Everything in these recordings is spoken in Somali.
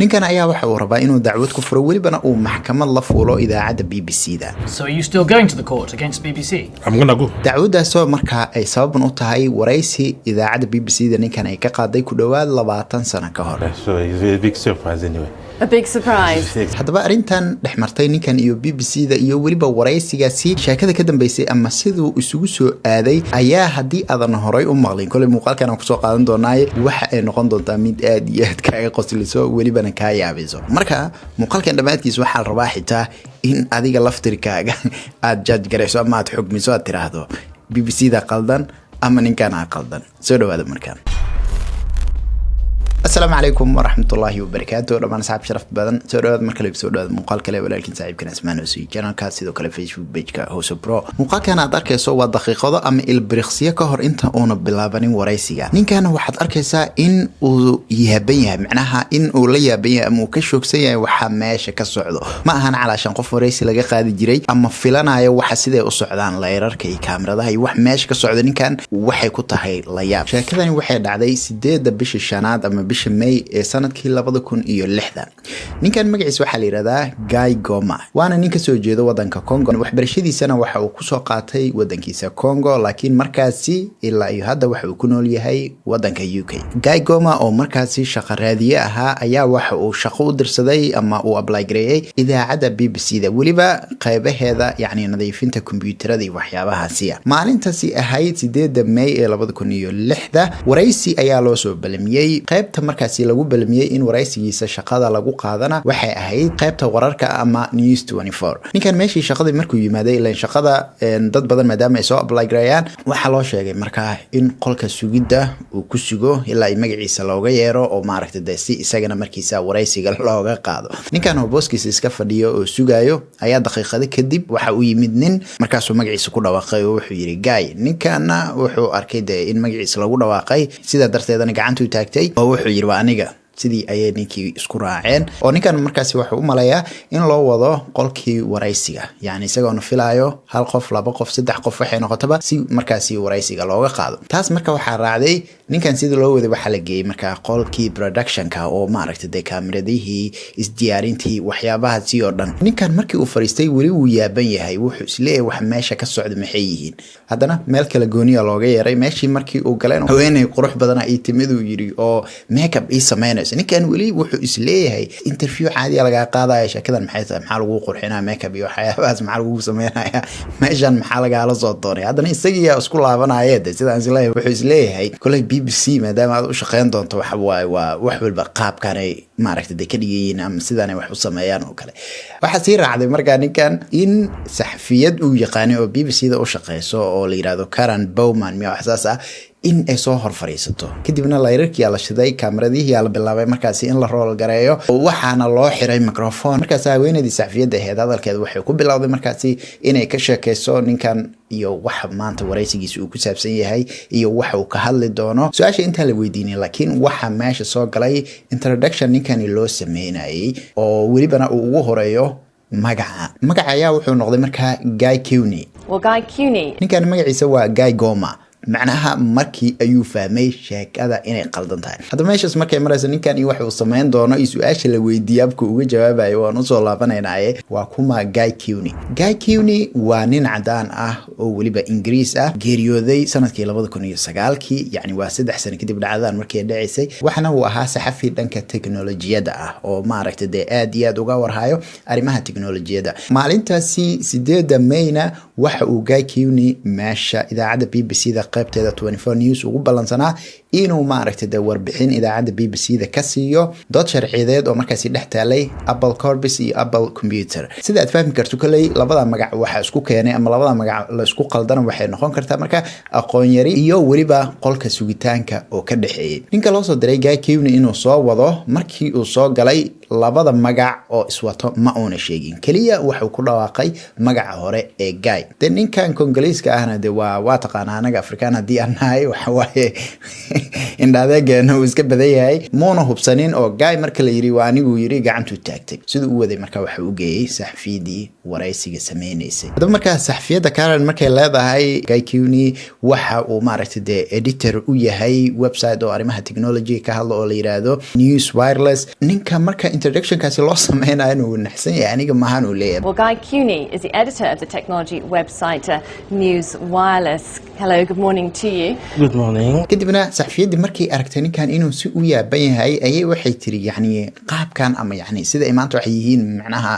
Ninkan ayaa waxa uu rabaa inuu dacwad ku furo, welibana uu maxkamad la fuulo idaacadda BBC da. So are you still going to the court against BBC? I'm gonna go. Dacwaddaasoo markaa ay sababan u tahay waraysi idaacadda BBC da ninkan ay ka qaaday ku dhowaad 20 sano ka hor. So it's a big surprise anyway. A big surprise. Haddaba arrintan dhex martay ninkan iyo BBC da iyo weliba waraysigaasi, sheekada ka dambeysay ama siduu isugu soo aaday ayaa, haddii aadan horay u maqlin, koley muuqaalkan aan kusoo qaadan doonaaye, waxa ay noqon doontaa mid aad iyo aad kaaga qosliso, welibana kaa yaabiso. Marka muuqaalkan dhammaadkiis waxaa la rabaa xitaa in adiga laftirkaaga aad judge garayso ama aad xugmiso, aad tiraahdo BBC da qaldan ama ninkan aa qaldan. Soo dhawaada markaan. Asalaamu calaykum waraxmatullaahi wabarakaatu, dhammaan asxaab sharaf badan, soo dhawaad mar kale, soo dhawaad muuqaal kale. Walaalkiin saaxiibkan Asmaan Hoose, channelka, sidoo kale Facebook pageka Hoose Pro. Muuqaalkan aad arkayso waa daqiiqado ama ilbiriqsiyo ka hor inta uuna bilaabanin waraysiga. Ninkan waxaad arkaysaa in uu yaaban yahay, macnaha in uu la yaaban yahay ama uu ka shoogsan yahay waxa meesha ka socdo. Ma ahan calaashan qof waraysi laga qaadi jiray ama filanayo waxa siday u socdaan leyrarka iyo kaamiradaha iyo wax meesha ka socda. Ninkan waxay ku tahay la yaab. Sheekadani waxay dhacday 8-da bisha shanaad ama bisha May ee sanadkii 2006-da. Ninkan magaciisa waxaa la yihahdaa Guy Goma, waana nin kasoo jeedo wadanka Congo. Waxbarashadiisana waxa uu kusoo qaatay wadankiisa Congo, laakiin markaasi ilaa iyo hadda waxa uu ku nool yahay wadanka UK. Guy Goma oo markaasi shaqo raadiye ahaa ayaa waxa uu shaqo u dirsaday ama uu apply gareeyey idaacadda BBC da, weliba qeybaheeda yacni nadiifinta kombiyuutarada iyo waxyaabahaasiya. Maalintaasi ahayd 8-da May ee 2006-da waraysi ayaa loo soo balamiyey. Qaybta markaasi lagu balmiyey in waraysigiisa shaqada lagu qaadana waxay ahayd qaybta wararka ama News 24. Ninkan meeshii shaqadii markuu yimaaday, ilan shaqada dad badan maadaama ay soo apply gareeyaan, waxaa loo sheegay markaa in qolka sugidda uu ku sugo ilaa ay magaciisa looga yeero oo maaragta de si isagana markiisa waraysiga looga qaado. Ninkan oo booskiisa iska fadhiyo oo sugayo ayaa daqiiqado kadib waxa uu yimid nin, markaasuu magaciisa ku dhawaaqay oo wuxuu yidhi "Guy". Ninkana wuxuu arkay dee in magaciisa lagu dhawaaqay, sidaa darteedana gacantuu taagtay oo wuxuu yidhi "Waa aniga". Sidii ayay ninkii isku raaceen oo ninkan markaasi wuxuu u maleeyaa in loo wado qolkii waraysiga, yacni isagoona filaayo hal qof, laba qof, saddex qof, waxay noqotaba, si markaasi waraysiga looga qaado. Taas marka waxaa raacday ninkan sidii loo waday, waxaa la geeyey markaa qolkii productionka oo maaragtay dee kaamiradihii, isdiyaarintii, waxyaabahaasi oo dhan. Ninkan markii uu fariistay weli wuu yaaban yahay, wuxuu isleeyahay wax meesha ka socda maxay yihiin? Haddana meel kale gooniya looga yeeray. Meeshii markii uu galeen, haweeney qurux badana ii timid, uu yidhi, oo makeup ii sameynayso. Ninkan weli wuxuu isleeyahay interview caadiya lagaa qaadaya, sheekadan maxay tahay? Maxaa lagu qurxinaya? Makeup iyo waxyaabahaas maxaa lagu sameynaya? Meeshan maxaa lagaala soo doonay? Haddana isagiyaa isku laabanaya de sidaan isleeyahay, wuxuu isleeyahay koley BBC maadaama aad u shaqeyn doonto, waxa waaye waa wax walba qaabkanay maaragta de ka dhigayiin ama sidaanay wax u sameeyaan oo kale. Waxaa sii raacday markaa ninkan in saxafiyad uu yaqaanay oo BBC da u shaqeyso oo la yirahdo Karen Bowman miya, wax saas ah, in ay soo hor fadhiisato. Kadibna layrarkiyaa la shiday, kaamaradihiyaa la bilaabay markaasi in la roll gareeyo, waxaana loo xiray microphone. Markaas haweeneydii saxafiyadda ahayd hadalkeeda waxay ku bilowday markaasi inay ka sheekeyso ninkan iyo waxa maanta waraysigiisa uu ku saabsan yahay iyo waxa uu ka hadli doono. Su-aasha intaan la weydiinin laakiin waxa meesha soo galay introduction ninkani loo sameynayay oo welibana uu ugu horeeyo magaca. Magaca ayaa wuxuu noqday markaa Guy Kewney. Well, Guy Kewney Ninkan magaciisa waa Guy Goma. Macnaha markii ayuu fahmay sheekada inay qaldan tahay. Hadda meeshaas markay marayso, ninkan iyo wax uu samayn doono iyo su-aasha la weydiiyey habka uga jawaabayo waan usoo laabanaynaye. Waa kuma Guy Kewney? Guy Kewney waa nin cadaan ah oo weliba Ingiriis ah, geeriyooday sanadkii 2009-kii, yacni waa 3 sano kadib dhacdadan markii ay dhacaysay. Waxana uu ahaa saxafi dhanka teknolojiyadda ah oo maaragta dee aad iyo aad uga warhayo arrimaha teknolojiyadda. Maalintaasi 8-da Mayna waxa uu Guy Kewney meesha idaacadda BBC da qaybteeda 24 News ugu ballansanaa inuu maaragtay dee warbixin idaacadda BBC da ka siiyo dood sharciyeed oo markaasi dhex taalay Apple Corp iyo Apple Computer. Sida aad fahmi karto, koley labada magac waxa isku keenay ama labada magac la isku qaldana waxay noqon kartaa marka aqoon yari iyo weliba qolka sugitaanka oo ka dhexeeyey. Ninka loo soo diray Guy Kewney inuu soo wado, markii uu soo galay labada magac oo iswato ma uuna sheegin, keliya wuxuu ku dhawaaqay magaca hore ee Guy. De ninkan Congoliiska ahna de waa taqaanaa, anaga Afrikaan haddii aan nahay waxa waaye indhaadeegeena uu iska badan yahay. Muuna hubsanin oo Guy marka la yiri "Waa aniguu" yiri, gacantuu taagtay. Siduu u waday marka waxa u geeyey saxafiyadii waraysiga sameynaysay. Haddaba markaa saxafiyadda Karen markay leedahay Guy Kewney waxa uu maaragtay dee editor u yahay website oo arrimaha technology ka hadla oo la yiraahdo News Wireless, ninka marka Introductionkaasi loo sameynayo inuu naxsan yahay aniga maahan, uu leeyahay. Well, Guy Kewney is the editor of the technology website News Wireless. Hello, good morning to you. Good morning. Kadibna saxafiyaddii markay aragtay ninkan inuu si u yaaban yahay ayay waxay tiri, yacni qaabkan ama yacni sida ay maanta waxay yihiin, macnaha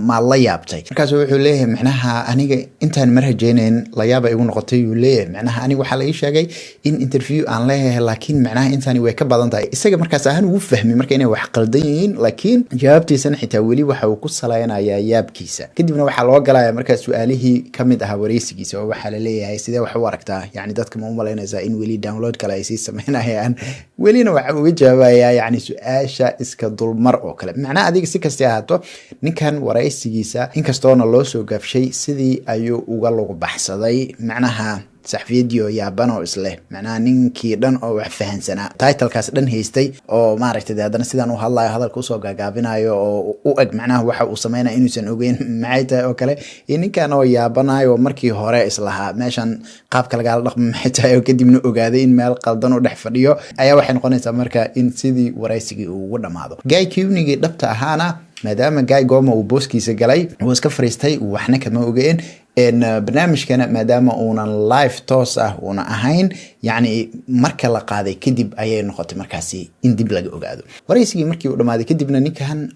maa la yaabtay? Markaasu wuxuu leeyahay, macnaha aniga intaan ma rajaynayn, la yaaba igu noqotay, uu leeyahay. Macnaha aniga waxaa la ii sheegay in interview aan leeyahay, laakiin macnaha intaani way ka badan tahay. Isaga markaas ahaan wuu fahmay marka inay wax qaldan yihiin, laakiin jawaabtiisana xitaa weli waxa uu ku salaynayaa yaabkiisa. Kadibna waxaa loo galaya markaa su-aalihii ka mid ahaa wareysigiisa, oo waxaa la leeyahay, sidee wax u aragtaa? Yani dadka ma u malaynaysaa in weli download kale ay sii sameynayaan? Welina waxa uga jawaabayaa yani su-aasha iska dulmar oo kale. Macnaha adiga si kastay ahaato, ninkan wareysigiisa inkastoona loo soo gaabshay, sidii ayuu uga lagu baxsaday. Macnaha saxfiyadii oo yaaban oo isleh, macnaha ninkii dhan oo wax fahansanaa, titlekaas dhan haystay, oo maaragtay dee haddana sidaan u hadlayo, hadalka usoo gaagaabinayo oo u eg macnaha waxa uu sameynaya inuusan ogeyn maxay tahay oo kale, iyo ninkan oo yaabanayo markii hore islahaa meeshan qaabka lagala dhaqmo maxay tahay, oo kadibna ogaaday in meel qaldan u dhex fadhiyo, ayaa waxay noqonaysaa marka in sidii waraysigii uu ugu dhamaado. Guy Kewnigii dhabta ahaana, maadaama Guy Goma uu booskiisa galay, uu iska fariistay, waxna kama ogeen. Barnaamijkana maadaama uunan live toos ah uuna ahayn, yacni marka la qaaday kadib ayay noqotay markaasi in dib laga ogaado. Waraysigii markii uu dhamaaday kadibna ninkan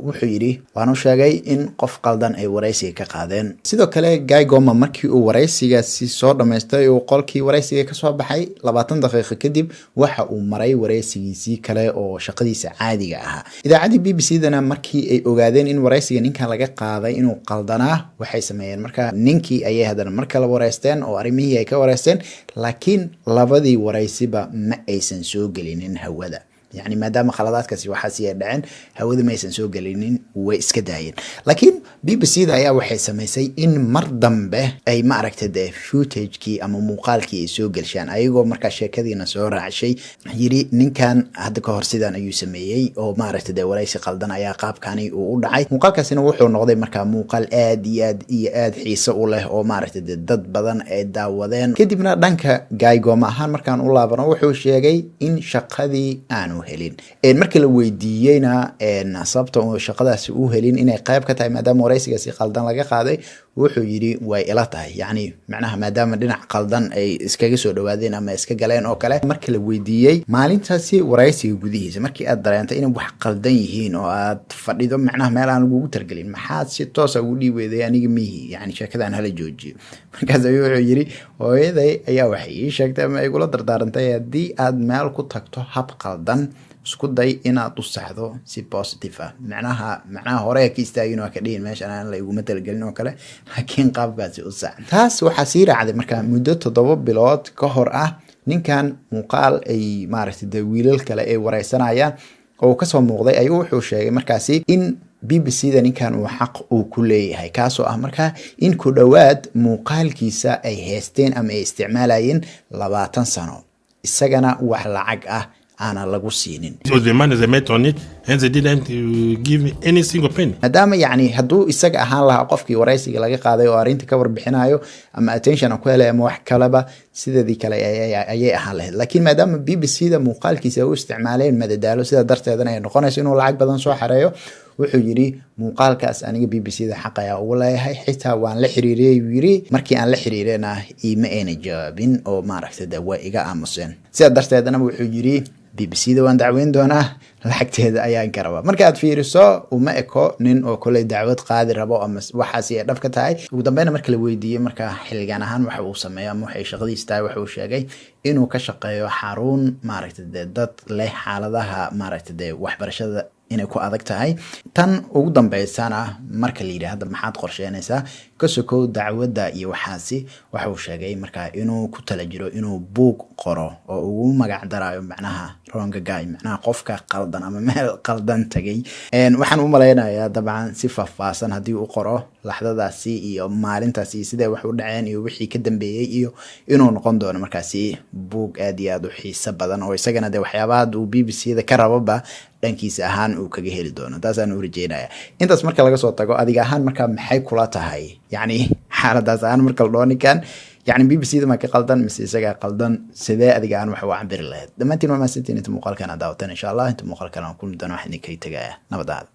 wuxuu yidhi, waan u sheegay in qof qaldan ay waraysiga ka qaadeen. Sidoo kale Guy Goma markii uu waraysigaasi soo dhamaystay, uu qolkii waraysiga kasoo baxay, 20 daqiiqo kadib waxa uu maray waraysigiisii kale oo shaqadiisa caadiga ahaa. Idaacaddii BBC dana markii ay ogaadeen in waraysiga ninkan laga qaaday inuu qaldanaa, waxay sameeyeen marka ninkii ayay haddana mar kale wareysteen oo arrimihii ay ka wareysteen, laakiin labadii waraysiba ma aysan soo gelinin hawada. Yani maadaama khaladaadkaasi waxaasi ay dhaceen, hawada ma aysan soo gelinin, way iska daayeen. Laakiin BBC da ayaa waxay samaysay in mar dambe ay, ma aragtay dee, footagekii ama muuqaalkii ay soo gelshaan, ayagoo markaa sheekadiina soo raacshay, yiri ninkan hadda ka hor sidan ayuu sameeyey oo, maaragtay dee, waraysi qaldan ayaa qaabkani uu u dhacay. Muuqaalkaasina wuxuu noqday markaa muuqaal aad iyo aad iyo aad xiise u leh oo, maaragtay dee, dad badan ay daawadeen. Kadibna dhanka Guy Goma ahaan markaan u laabano, wuxuu sheegay in shaqadii aanu helin. Markii la weydiiyeyna sababta uu shaqadaasi u helin inay qayb ka tahay maadaama waraysigaasi qaldan laga qaaday, wuxuu yidhi, way ila tahay, yacni macnaha maadaama dhinac qaldan ay iskaga soo dhawaadeen ama iska galeen oo kale. Marka la weydiiyey maalintaasi waraysiga gudihiisa, markii aad dareentay inay wax qaldan yihiin oo aad fadhido macnaha meel aan lagugu targelin, maxaad si toosa ugu dhiib weyday aniga mihi, yani sheekadaan hala joojiyo? Markaas ayuu wuxuu yidhi, hooyaday ayaa waxay ii sheegtay ama igula dardaarantay, haddii aad meel ku tagto hab qaldan, isku day inaad u saxdo si positive ah. Macnaha hore ka istaagin waa ka dhihin meeshan aan la iguma talagelin oo kale, laakiin qaabkaasi u sax. Taas waxaa sii raacday marka muddo 7 bilood ka hor ah, ninkan muuqaal ay, maaragtay dee, wiilal kale ay wareysanayaan oo kasoo muuqday ayuu wuxuu sheegay markaasi in BBC da ninkan uu xaq uu ku leeyahay, kaasoo ah markaa in ku dhowaad muuqaalkiisa ay haysteen ama ay isticmaalayeen 20 sano, isagana wax lacag ah aanan lagu siinin. So the money they made on it, and they didn't give me any single penny. Maadaama yacni hadduu isaga ahaan lahaa qofkii waraysiga laga qaaday oo arrinta ka warbixinayo ama attention aan ku helay ama wax kaleba, sideedii kale ayay ahaan lahayd. Laakiin maadaama BBC da muuqaalkiisa ay u isticmaaleen madadaalo, sidaa darteedana ay noqonayso inuu lacag badan soo xareeyo, wuxuu yidhi, muuqaalkaas aniga BBC da xaq ayaa ugu leeyahay. Xitaa waan la xiriiriyey, uu yidhi, markii aan la xiriirena iima ayna jawaabin oo, maaragtay de, way iga aamuseen. Sidaa darteedana wuxuu yidhi, BBC da waan dacweyn doonaa, lacagteeda ayaan ka rabaa. Marka aad fiiriso, uma eko nin oo koley dacwad qaadi rabo ama waxaasi ay dhab ka tahay. Ugu dambeyna marka la weydiiyey marka xilligan ahaan waxa uu sameeyo ama waxay shaqadiis tahay, waxa uu sheegay inuu ka shaqeeyo xarun, maaragta dee, dad leh xaaladaha, maaragta dee, waxbarashada inay ku adag tahay. Tan ugu dambeysana marka la yidhi, hadda maxaad qorsheynaysaa ka sokow dacwadda iyo waxaasi? Waxa uu sheegay marka inuu ku tala jiro inuu buug qoro oo ugu magac darayo macnaha Wrong Guy, macnaha qofka qaldan ama meel qaldan tagay. Waxaan u malaynayaa dabcan si faahfaahsan haddii uu qoro laxdadaasi iyo maalintaasi iyo siday wax u dhaceen iyo wixii ka dambeeyey iyo inuu noqon doono markaasi buug aad iyo aad u xiiso badan, oo isagana dee waxyaabaha uu BBC da ka rababa dhankiisa ahaan uu kaga heli doono. Taasaan u rajeynaya. Intaas marka laga soo tago, adiga ahaan marka maxay kula tahay, yacni xaaladaas ahaan marka la dhaho ninkan, Yacni BBC da ma ka qaldan mise isagaa qaldan? Sidee adiga aan wax u cabiri lahayd? Dhammaantiin waa mahadsantiin inta muuqaalkan aad daawateen. Insha Allah inta muuqaalkan aan kulmi doono, waxaan idinkaga tegaya nabadaada.